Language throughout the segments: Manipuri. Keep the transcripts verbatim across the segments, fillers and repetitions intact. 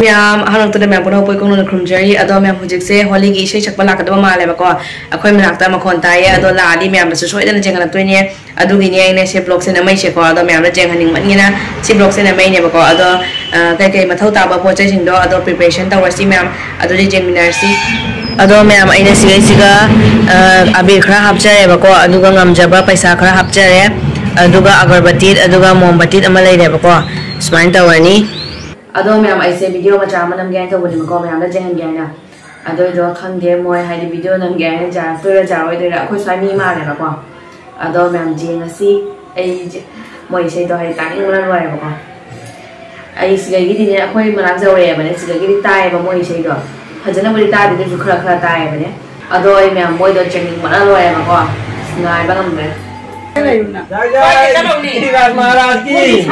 ꯃꯌꯥꯝ, ꯑꯍꯥꯟꯕꯃꯛꯇꯗ ꯃꯌꯥꯝ ꯄꯨꯝꯅꯃꯛꯄꯨ ꯏꯀꯣꯛꯅꯅ ꯈꯨꯔꯨꯝꯖꯔꯤ꯫ ꯑꯗꯣ ꯃꯌꯥꯝ, ꯍꯧꯖꯤꯛꯁꯦ ꯍꯣꯂꯤꯒꯤ ꯏꯁꯩ ꯁꯛꯄ ꯂꯥꯛꯀꯗꯕ ꯃꯥꯜꯂꯦꯕꯀꯣ꯫ ꯑꯩꯈꯣꯏ ꯃꯅꯥꯛꯇ ꯃꯈꯣꯟ ꯇꯥꯏꯌꯦ, ꯑꯗꯣ ꯂꯥꯛꯑꯗꯤ ꯃꯌꯥꯝꯗꯁꯨ ꯁꯣꯏꯗꯅ ꯆꯦꯟꯍꯜꯂꯛꯇꯣꯏꯅꯦ꯫ ꯑꯗꯨꯒꯤꯅꯦ ꯑꯩꯅ ꯁꯤ vlogꯁꯦ ꯅꯝꯃꯛꯏꯁꯦꯀꯣ꯫ ꯑꯗꯣ ꯃꯌꯥꯝꯗ ꯌꯦꯡꯍꯟꯅꯤꯡꯃꯟꯒꯤꯅ ꯁꯤ vlogꯁꯦ ꯅꯝꯃꯛꯏꯅꯦꯕꯀꯣ꯫ ꯑꯗꯣ, ꯑ, ꯀꯩꯀꯩ ꯃꯊꯧ ꯇꯥꯕ ꯄꯣꯠ ꯆꯩꯁꯤꯡꯗꯣ ꯑꯗꯣ preparation ꯇꯧꯔꯁꯤ ꯃꯌꯥꯝ꯫ ꯑꯗꯨꯗꯤ ꯌꯦꯡꯃꯤꯟꯅꯔꯁꯤ꯫ ꯑꯗꯣ ꯃꯌꯥꯝ, ꯑꯩꯅ ꯁꯤꯒꯩꯁꯤꯒ, ꯑ, ꯑꯕꯤꯔ ꯈꯔ ꯍꯥꯞꯆꯔꯦꯕꯀꯣ, ꯑꯗꯨꯒ ꯉꯝꯖꯕ ꯄꯩꯁꯥ ꯈꯔ ꯍꯥꯞꯆꯔꯦ, ꯑꯗꯨꯒ ꯑꯒꯔꯕꯇꯤꯠ, ꯑꯗꯨꯒ ꯃꯣꯝꯕꯇꯤꯠ ꯑꯃ ꯂꯩꯔꯦꯕꯀꯣ꯫ ꯁꯨꯃꯥꯏꯅ ꯇꯧꯔꯅꯤ꯫ ꯑꯗꯣ ꯃꯌꯥꯝ, ꯑꯩꯁꯦ video ꯃꯆꯥ ꯑꯃ ꯅꯝꯒꯦ ꯍꯥꯏꯅ ꯇꯧꯕꯅꯦꯕꯀꯣ, ꯃꯌꯥꯝꯗ ꯌꯦꯡꯍꯟꯒꯦ ꯍꯥꯏꯅ꯫ ꯑꯗꯨꯏꯗꯣ ꯈꯪꯗꯦ ꯃꯣꯏ ꯍꯥꯏꯗꯤ video ꯅꯝꯒꯦ ꯍꯥꯏꯅ ꯌꯥꯔꯛꯇꯣꯏꯔꯥ ꯌꯥꯔꯛꯑꯣꯏꯗꯣꯏꯔꯥ, ꯑꯩꯈꯣꯏ ꯁ꯭ꯋꯥꯏ ꯃꯤ ꯃꯥꯜꯂꯦꯕꯀꯣ꯫ ꯑꯗꯣ ꯃꯌꯥꯝ ꯌꯦꯡꯉꯁꯤ꯫ ꯑꯩ ꯖꯦ-, ꯃꯣꯏ ꯏꯁꯩꯗꯣ ꯍꯥꯏꯗꯤ ꯇꯥꯅꯤꯡꯕꯅ ꯂꯣꯏꯔꯦꯕꯀꯣ꯫ ꯑꯩ ꯁꯤꯗꯒꯤꯗꯤꯅꯦ ꯑꯩꯈꯣꯏ ꯃꯅꯥꯛ ꯌꯧꯔꯛꯑꯦꯕꯅꯦ, ꯁꯤꯗꯒꯤꯗꯤ ꯇꯥꯏꯌꯦꯕ ꯃꯣꯏ ꯏꯁꯩꯗꯣ꯫ ꯐꯖꯅꯕꯨꯗꯤ ꯇꯥꯗꯦ ꯑꯗꯨꯁꯨ ꯈꯔ ꯈꯔ ꯇꯥꯏꯌꯦꯕꯅꯦ꯫ ꯑꯗꯣ ꯑꯩ ꯃꯌꯥꯝ ꯃꯣꯏꯗꯣ ꯌꯦꯡꯅꯤꯡꯕꯅ ꯂꯣꯏꯔꯦꯕꯀꯣ꯫ ꯉꯥꯏꯕ ꯉꯝꯗ꯭ꯔꯦ꯫ जय जय श्री महाराज की।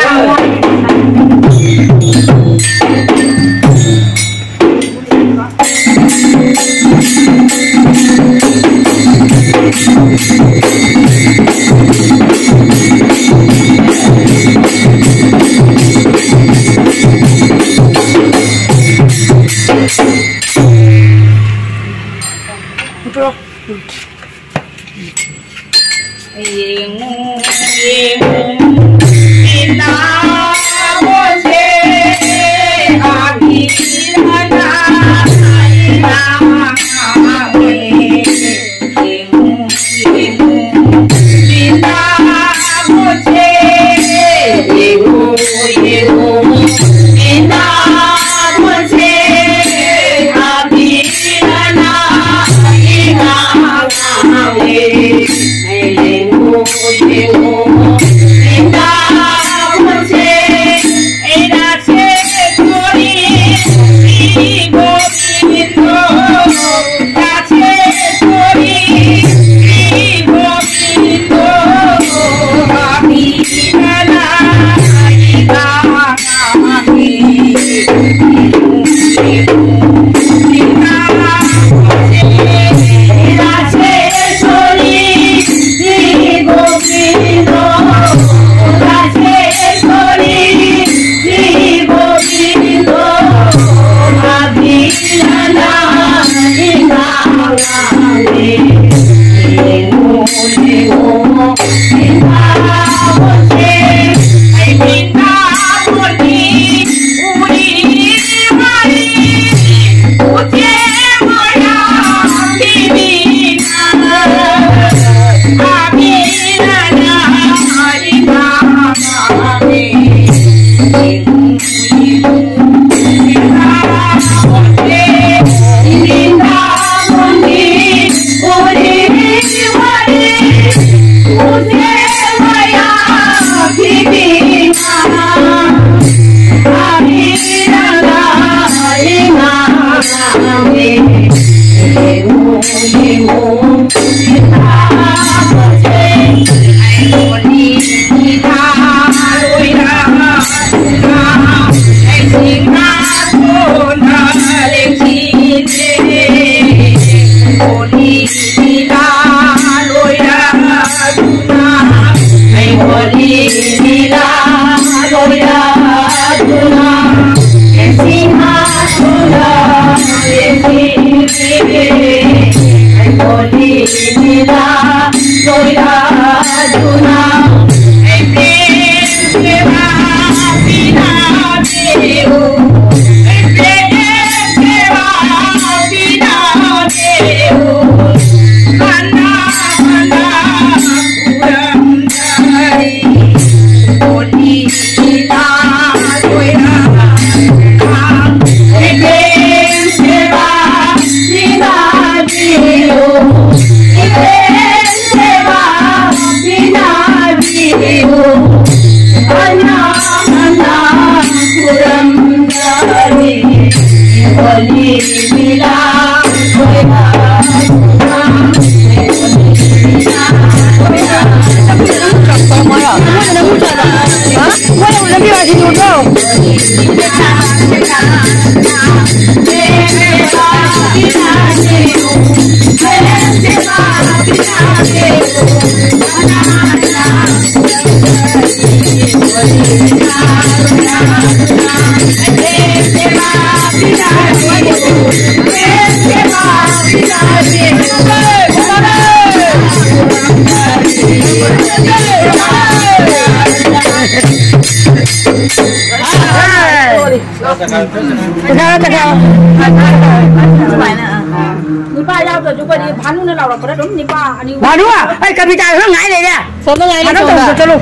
ꯅꯤꯄꯥ ꯌꯥꯎꯗ꯭ꯔꯁꯨ ꯑꯩꯈꯣꯏꯗꯤ ꯚꯥꯅꯨꯅ ꯂꯥꯎꯔꯛꯄꯗ ꯑꯗꯨꯝ ꯅꯤꯄꯥ ꯑꯅꯤ ꯑꯍꯨꯝ꯫ ꯚꯥꯅꯨ, ꯑꯩ ꯀꯕꯤꯇꯥ ꯈꯔ ꯉꯥꯏ ꯂꯩꯔꯦ꯫ ꯁꯣꯝꯗ ꯉꯥꯏ ꯂꯩ, ꯁꯣꯝꯗ꯫ ꯆꯠꯂꯨ꯫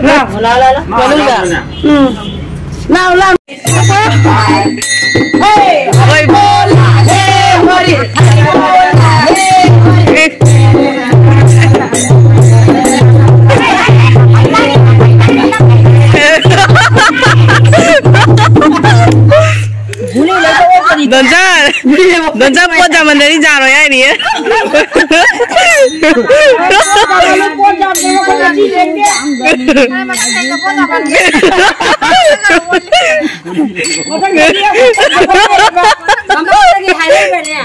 ꯂꯥꯎ, ꯂꯥꯎ, ꯂꯥꯎ, ꯂꯥꯎ꯫ ꯃꯅꯨꯡꯗ꯫ ꯎꯝ꯫ ꯂꯥꯎ, ꯂꯥꯎ꯫ ꯍꯣꯏ꯫ ꯗꯣꯟꯖꯥ꯫ ꯆꯞ ꯄꯣꯠ ꯆꯥꯃꯟꯗꯗꯤ ꯌꯥꯔꯣꯏ ꯍꯥꯏꯔꯤꯌꯦ꯫ ꯃꯊꯪꯗꯒꯤ ꯍꯥꯏꯔꯛꯑꯒꯅꯦ,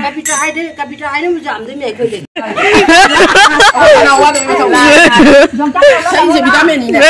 ꯀꯝꯄ꯭ꯌꯨꯇꯔ ꯍꯥꯏꯗ-, ꯀꯝꯄ꯭ꯌꯨꯇꯔ ꯍꯥꯏꯅꯕꯁꯨ ꯌꯥꯝꯗꯣꯏꯅꯦ ꯑꯩꯈꯣꯏꯗꯤ꯫ ꯁꯛꯏꯁꯦ ꯚꯤꯇꯥꯃꯤꯟꯅꯤꯅꯦ꯫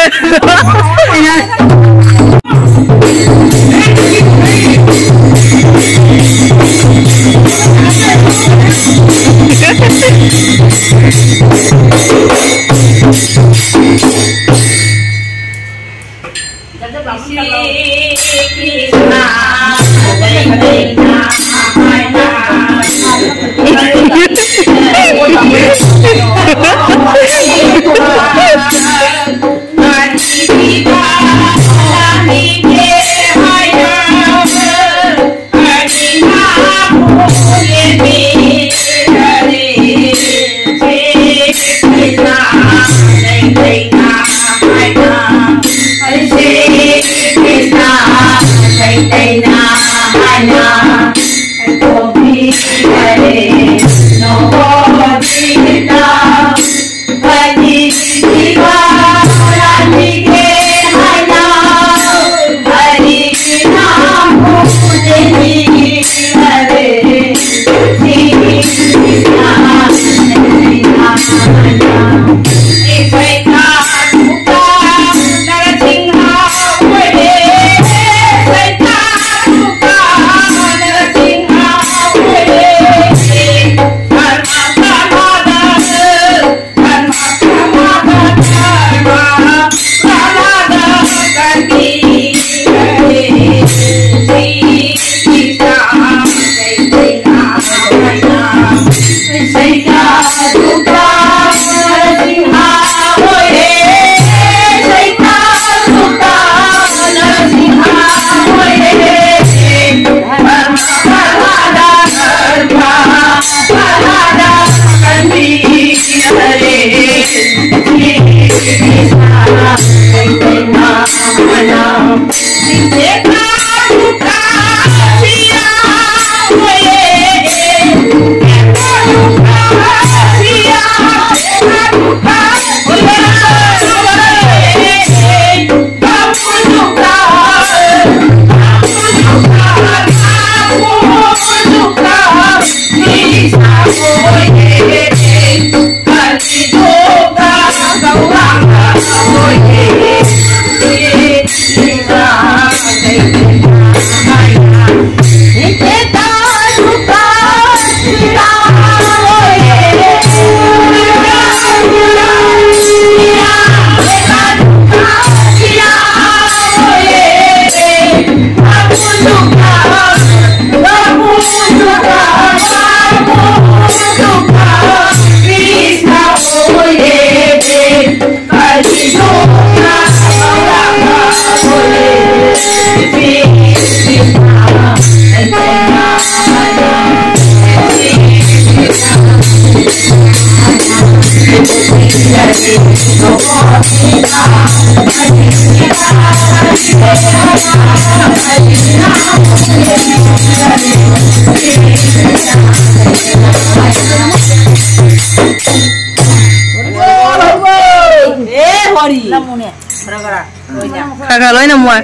ꯈꯔ ꯈꯔ ꯂꯣꯏꯅ ꯃꯣꯏ꯫